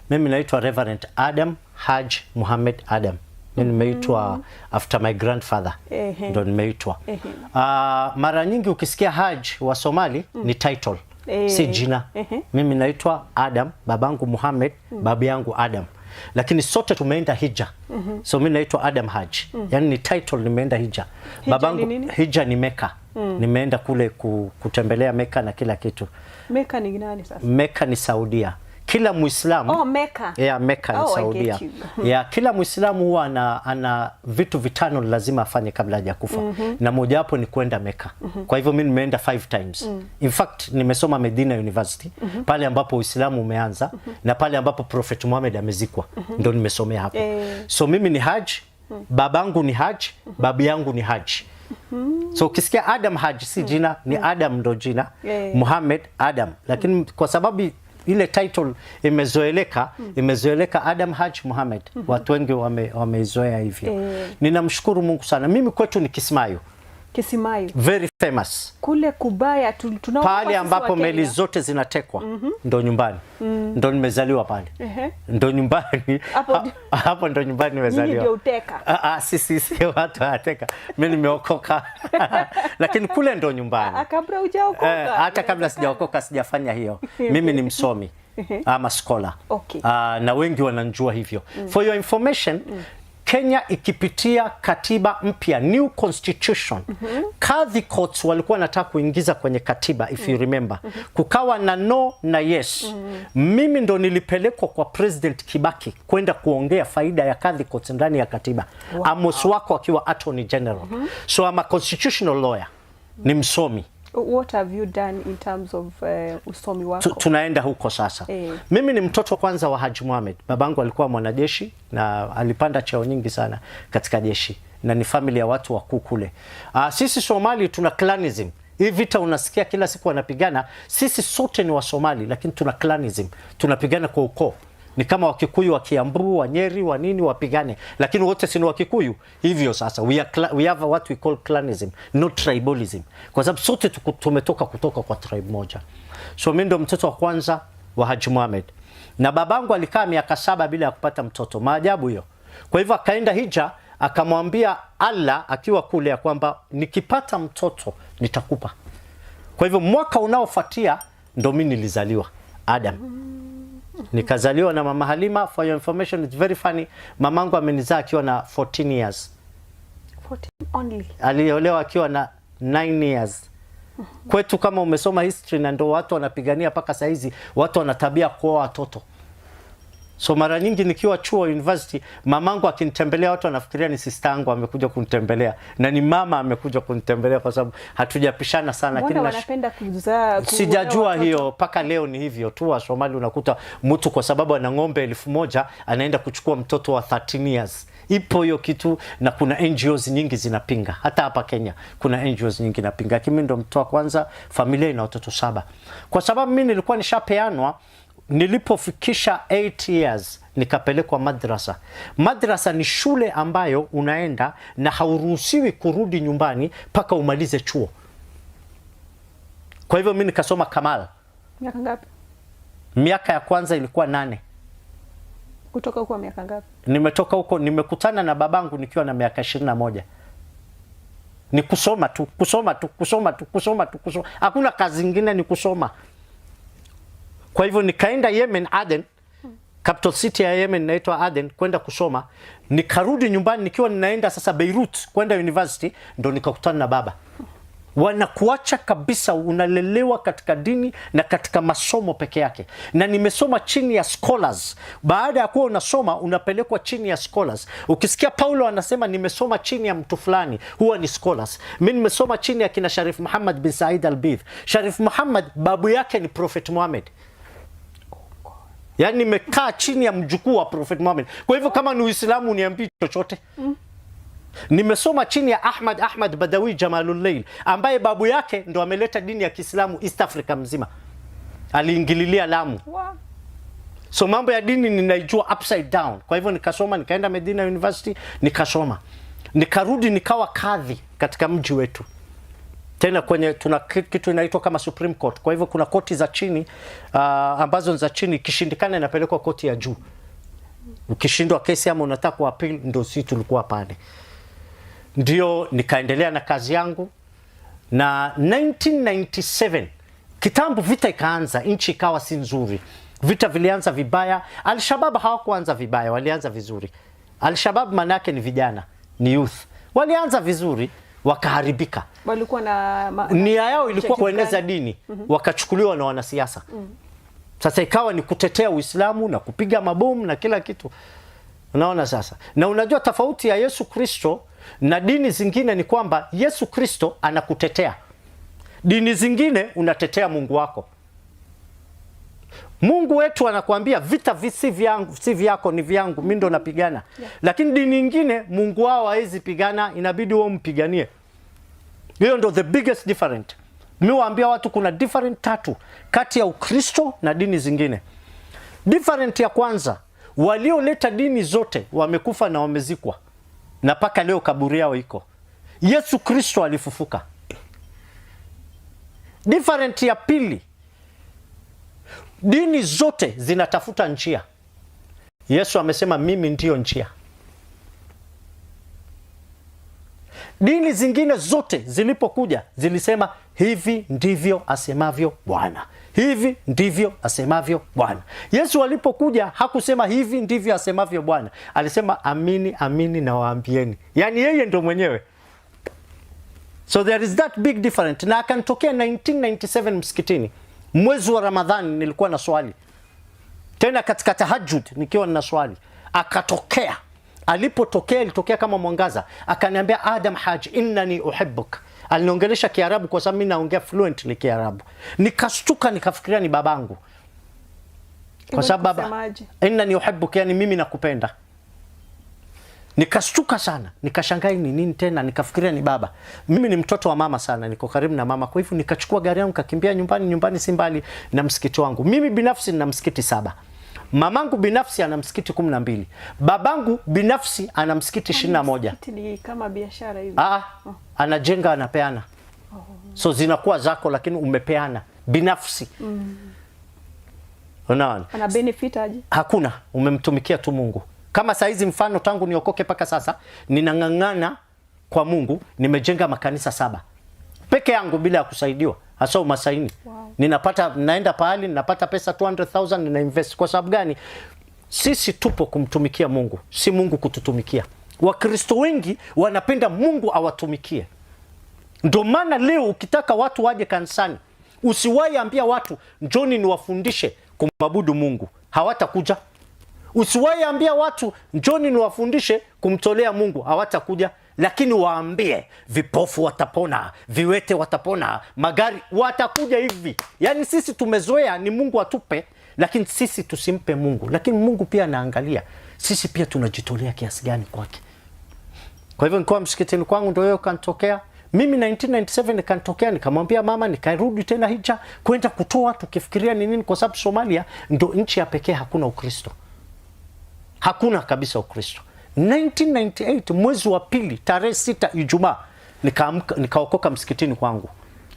Mimi naitwa Reverend Adam Haj Muhammad Adam. Mimi nimeitwa after my grandfather. Ndo nimeitwa. Mara nyingi ukisikia Haj wa Somali ni title, si jina. Mimi naitwa Adam, babangu Muhammad, babu yangu Adam. Lakini sote tumeenda hija. So mimi naitwa Adam Haj. Yaani ni title, nimeenda hija. Babangu Ni nini? Hija ni Mecca. Nimeenda kule kutembelea Mecca na kila kitu. Mecca ni nani sasa? Mecca ni Saudia. Kila Muislamu. Oh, Mecca. Yeah, Mecca ni Oh, I Saudia. get you. Yeah, kila Muislamu huwa ana vitu vitano lazima afanye kabla hajakufa na mojawapo ni kwenda Mecca. Kwa hivyo mimi nimeenda five times. In fact, nimesoma Medina University, pale ambapo Uislamu umeanza na pale ambapo Prophet Muhammad amezikwa, ndo nimesomea hapo. So mimi ni Haj, babangu ni Haj, babu yangu ni Haj. So ukisikia Adam Haj si jina, ni Adam ndo jina, Muhammad Adam. Lakini kwa sababu ile title imezoeleka, imezoeleka Adam Haj Muhammad. Watu wengi wameizoea hivyo. Ninamshukuru Mungu sana. Mimi kwetu ni Kismayo, Kisimayo. Very famous. Kule kubaya tunaogopa Pale sisi ambapo wa Kenya. Meli zote zinatekwa ndo nyumbani. Ndo nimezaliwa pale. Ndo nyumbani. Hapo Hapo ndo nyumbani Nyinyi nimezaliwa. ndio uteka. Ah, ah, sisi watu hawateka. Mimi nimeokoka. Lakini kule ndo nyumbani. Ah, kabla hujaokoka. Eh, hata kabla sijaokoka sijafanya hiyo. Mimi ni msomi ama scholar. Ah, na wengi wananjua hivyo. For your information, Kenya ikipitia katiba mpya, new constitution, Kadhi courts walikuwa wanataka kuingiza kwenye katiba, if you remember. Kukawa na no na yes. Mimi ndo nilipelekwa kwa President Kibaki kwenda kuongea faida ya Kadhi courts ndani ya katiba. Amos Wako akiwa Attorney General. So I'm a constitutional lawyer. Ni msomi. What have you done in terms of usomi wako? Tunaenda huko sasa. Mimi ni mtoto kwanza wa Haji Mohamed. Babangu alikuwa mwanajeshi na alipanda cheo nyingi sana katika jeshi na ni familia ya watu wakuu kule. Sisi Somali tuna clanism. Hii vita unasikia kila siku wanapigana, sisi sote ni Wasomali lakini tuna clanism. Tunapigana kwa ukoo. Ni kama Wakikuyu wa Kiambu, wa Nyeri, wa nini wapigane, lakini wote si ni Wakikuyu. Hivyo sasa we have what we call clanism, not tribalism, kwa sababu sote tumetoka kutoka kwa tribe moja. So mimi ndo mtoto wa kwanza wa Haji Mohamed, na babangu alikaa miaka 7 bila ya kupata mtoto. Maajabu hiyo. Kwa hivyo akaenda hija, akamwambia Allah akiwa kule ya kwamba nikipata mtoto nitakupa. Kwa hivyo mwaka unaofuatia ndo mimi nilizaliwa Adam. Nikazaliwa na mama Halima. For your information, it's very funny. Mamangu amenizaa akiwa na 14 years. 14 only. Aliolewa akiwa na 9 years. Kwetu kama umesoma history, na ndo watu wanapigania mpaka saizi, watu wana tabia kuoa watoto. So mara nyingi nikiwa chuo university, mamangu akinitembelea watu wanafikiria ni sister yangu amekuja kunitembelea, na ni mama amekuja kunitembelea kwa sababu hatujapishana sana. Mbona Lakini wanapenda kuzaa sijajua watoto? Hiyo mpaka leo ni hivyo tu. Wa Somali unakuta mtu kwa sababu ana ng'ombe 1000 anaenda kuchukua mtoto wa 13 years. Ipo hiyo kitu na kuna NGOs nyingi zinapinga. Hata hapa Kenya kuna NGOs nyingi zinapinga. Lakini mimi ndo mtoto wa kwanza, familia ina watoto saba. Kwa sababu mimi nilikuwa nishapeanwa nilipofikisha 8 years nikapelekwa madrasa. Madrasa ni shule ambayo unaenda na hauruhusiwi kurudi nyumbani mpaka umalize chuo. Kwa hivyo mimi nikasoma Kamal. Miaka ngapi? Miaka ya kwanza ilikuwa 8. Kutoka huko miaka ngapi? Nimetoka huko, nimekutana na babangu nikiwa na miaka 21. Ni kusoma tu, kusoma tu, kusoma tu, kusoma tu, kusoma. Hakuna kazi ingine, ni kusoma. Kwa hivyo nikaenda Yemen, Aden, capital city ya Yemen inaitwa Aden, kwenda kusoma. Nikarudi nyumbani nikiwa ninaenda sasa Beirut kwenda university, ndo nikakutana na baba. Wanakuacha kabisa, unalelewa katika dini na katika masomo peke yake, na nimesoma chini ya scholars. Baada ya kuwa unasoma unapelekwa chini ya scholars. Ukisikia Paulo anasema nimesoma chini ya mtu fulani, huwa ni scholars. Mimi nimesoma chini ya kina Sharif Muhammad bin Said Al-Bidh. Sharif Muhammad babu yake ni Prophet Muhammad. Yaani nimekaa chini ya mjukuu wa Prophet Muhammad. Kwa hivyo kama ni Uislamu uniambii chochote. Nimesoma chini ya Ahmad Ahmad Badawi Jamalul Lail ambaye babu yake ndo ameleta dini ya Kiislamu East Africa mzima. Aliingililia Lamu. So mambo ya dini ninaijua upside down. Kwa hivyo nikasoma, nikaenda Medina University, nikasoma. Nikarudi nikawa kadhi katika mji wetu. Tena kwenye tuna kitu inaitwa kama Supreme Court. Kwa hivyo kuna koti za chini ambazo ni za chini, ikishindikana inapelekwa koti ya juu. Ukishindwa kesi ama unataka kuappeal, ndio sisi tulikuwa pale. Ndio nikaendelea na kazi yangu, na 1997 kitambo vita ikaanza, nchi ikawa si nzuri. Vita vilianza vibaya. Al-Shabab hawakuanza vibaya, walianza vizuri. Al-Shabab maana yake ni vijana, ni youth. Walianza vizuri, wakaharibika. Walikuwa na Nia yao ilikuwa objective kueneza gani? Dini, wakachukuliwa na wanasiasa. Sasa ikawa ni kutetea Uislamu na kupiga mabomu na kila kitu. Unaona sasa? Na unajua tofauti ya Yesu Kristo na dini zingine ni kwamba Yesu Kristo anakutetea. Dini zingine unatetea Mungu wako. Mungu wetu anakuambia vita si vyangu, si vyako, ni vyangu, mimi ndo napigana. Lakini dini nyingine Mungu wao hawezi pigana, inabidi wewe umpiganie. Hiyo ndo the biggest different. Mimi waambia watu kuna different tatu kati ya Ukristo na dini zingine. Different ya kwanza, walioleta dini zote wamekufa na wamezikwa, na mpaka leo kaburi yao iko. Yesu Kristo alifufuka. Different ya pili, dini zote zinatafuta njia. Yesu amesema mimi ndiyo njia. Dini zingine zote zilipokuja zilisema hivi ndivyo asemavyo Bwana, hivi ndivyo asemavyo Bwana. Yesu alipokuja hakusema hivi ndivyo asemavyo Bwana, alisema amini amini nawaambieni, yaani yeye ndo mwenyewe. So there is that big difference. Na akanitokea 1997 msikitini, mwezi wa Ramadhani, nilikuwa na swali tena katika tahajjud nikiwa nina swali, akatokea. Alipotokea ilitokea kama mwangaza, akaniambia Adam Haji, innani uhibbuk. Aliniongelesha Kiarabu kwa sababu mimi naongea fluently Kiarabu. Nikastuka, nikafikiria ni babangu, kwa sababu baba, Kusemaje? Innani uhibbuk, yani mimi nakupenda. Nikastuka sana, nikashangaa ni nini tena, nikafikiria ni baba. Mimi ni mtoto wa mama sana, niko karibu na mama, kwa hivyo nikachukua gari yangu nikakimbia nyumbani. Nyumbani si mbali na msikiti wangu. Mimi binafsi nina msikiti 7. Mamangu binafsi ana msikiti 12. Babangu binafsi ana msikiti 21. Msikiti ni kama biashara hivi. Ah, anajenga anapeana. So zinakuwa zako lakini umepeana binafsi. Unaona? Ana benefit aje? Hakuna, umemtumikia tu Mungu. Kama saizi mfano, tangu niokoke mpaka sasa ninang'ang'ana kwa Mungu, nimejenga makanisa 7 peke yangu bila ya kusaidiwa, hasa umasaini. Wow. Ninapata, naenda pahali ninapata pesa 200,000 nina invest. Kwa sababu gani? Sisi tupo kumtumikia Mungu, si Mungu kututumikia. Wakristo wengi wanapenda Mungu awatumikie. Ndio maana leo ukitaka watu waje kanisani, usiwahi ambia watu njoni niwafundishe kumwabudu Mungu, hawatakuja. Usiwahi ambia watu njoni niwafundishe kumtolea Mungu, hawatakuja. Lakini waambie vipofu watapona, viwete watapona, magari watakuja hivi. Yaani sisi tumezoea ni Mungu atupe, lakini sisi tusimpe Mungu. Lakini Mungu pia anaangalia sisi pia tunajitolea kiasi gani kwake. Kwa hivyo nilikuwa msikitini kwangu, ndio hiyo kanitokea. Mimi 1997 nikanitokea, nikamwambia mama, nikarudi tena hija kwenda kutoa, tukifikiria ni nini, kwa sababu Somalia ndio nchi ya pekee hakuna Ukristo, hakuna kabisa Ukristo. 1998 mwezi wa pili tarehe 6 Ijumaa nikaamka, nikaokoka msikitini kwangu.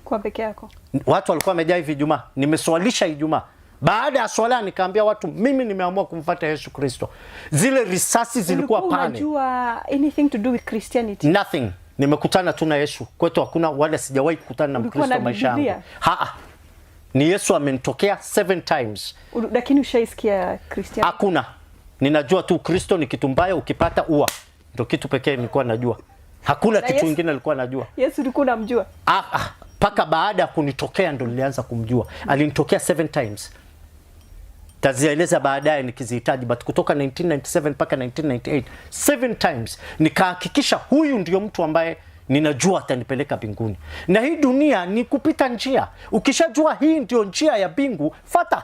Kwa peke yako? Watu walikuwa wamejaa hivi Ijumaa, nimeswalisha Ijumaa. Baada ya swala nikaambia watu mimi nimeamua kumfuata Yesu Kristo. Zile risasi zilikuwa Ulikuwa pale. unajua anything to do with Christianity? Nothing. Nimekutana tu na Yesu. Kwetu hakuna, wala sijawahi kukutana na Ulikuwa Mkristo na maisha yangu. Biblia? Haa. Ni Yesu amenitokea 7 times. Lakini ushaisikia Christianity? Hakuna. Ninajua tu Kristo ni kitu mbaya, ukipata ua. Ndio kitu pekee nilikuwa najua. Hakuna Na kitu Yesu- kingine nilikuwa najua. Yesu ulikuwa unamjua? Paka baada ya kunitokea ndo nilianza kumjua. Alinitokea 7 times. Tazieleza baadaye nikizihitaji, but kutoka 1997 mpaka 1998 7 times nikahakikisha huyu ndio mtu ambaye ninajua atanipeleka mbinguni. Na hii dunia ni kupita njia. Ukishajua hii ndio njia ya mbingu, fata.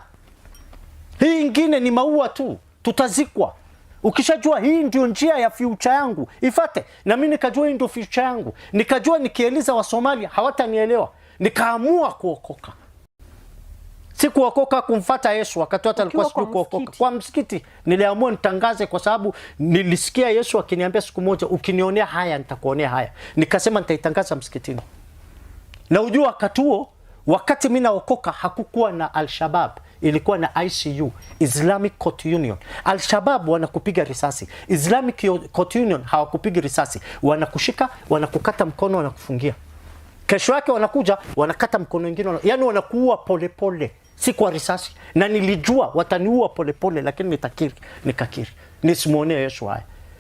Hii ingine ni maua tu, tutazikwa. Ukishajua hii ndio njia ya future yangu, ifate. Na mimi nikajua hii ndio future yangu. Nikajua nikieleza wa Somalia hawatanielewa. Nikaamua kuokoka. Si kuokoka kumfata Yesu, wakati hata alikuwa Ukiwa sijui kwa kuokoka. msikiti. Kwa msikiti niliamua nitangaze, kwa sababu nilisikia Yesu akiniambia siku moja, ukinionea haya nitakuonea haya. Nikasema nitaitangaza msikitini. Na ujua wakati huo, wakati mi naokoka, hakukuwa na Al-Shabab, ilikuwa na ICU, Islamic Court Union. Al-Shabab wanakupiga risasi, Islamic Court Union hawakupiga risasi, wanakushika, wanakukata mkono, wanakufungia. Kesho yake wanakuja wanakata mkono wengine, yani wanakuua polepole, si kwa risasi. Na nilijua wataniua polepole, lakini nitakiri, nikakiri, nisimwonee Yesu haya.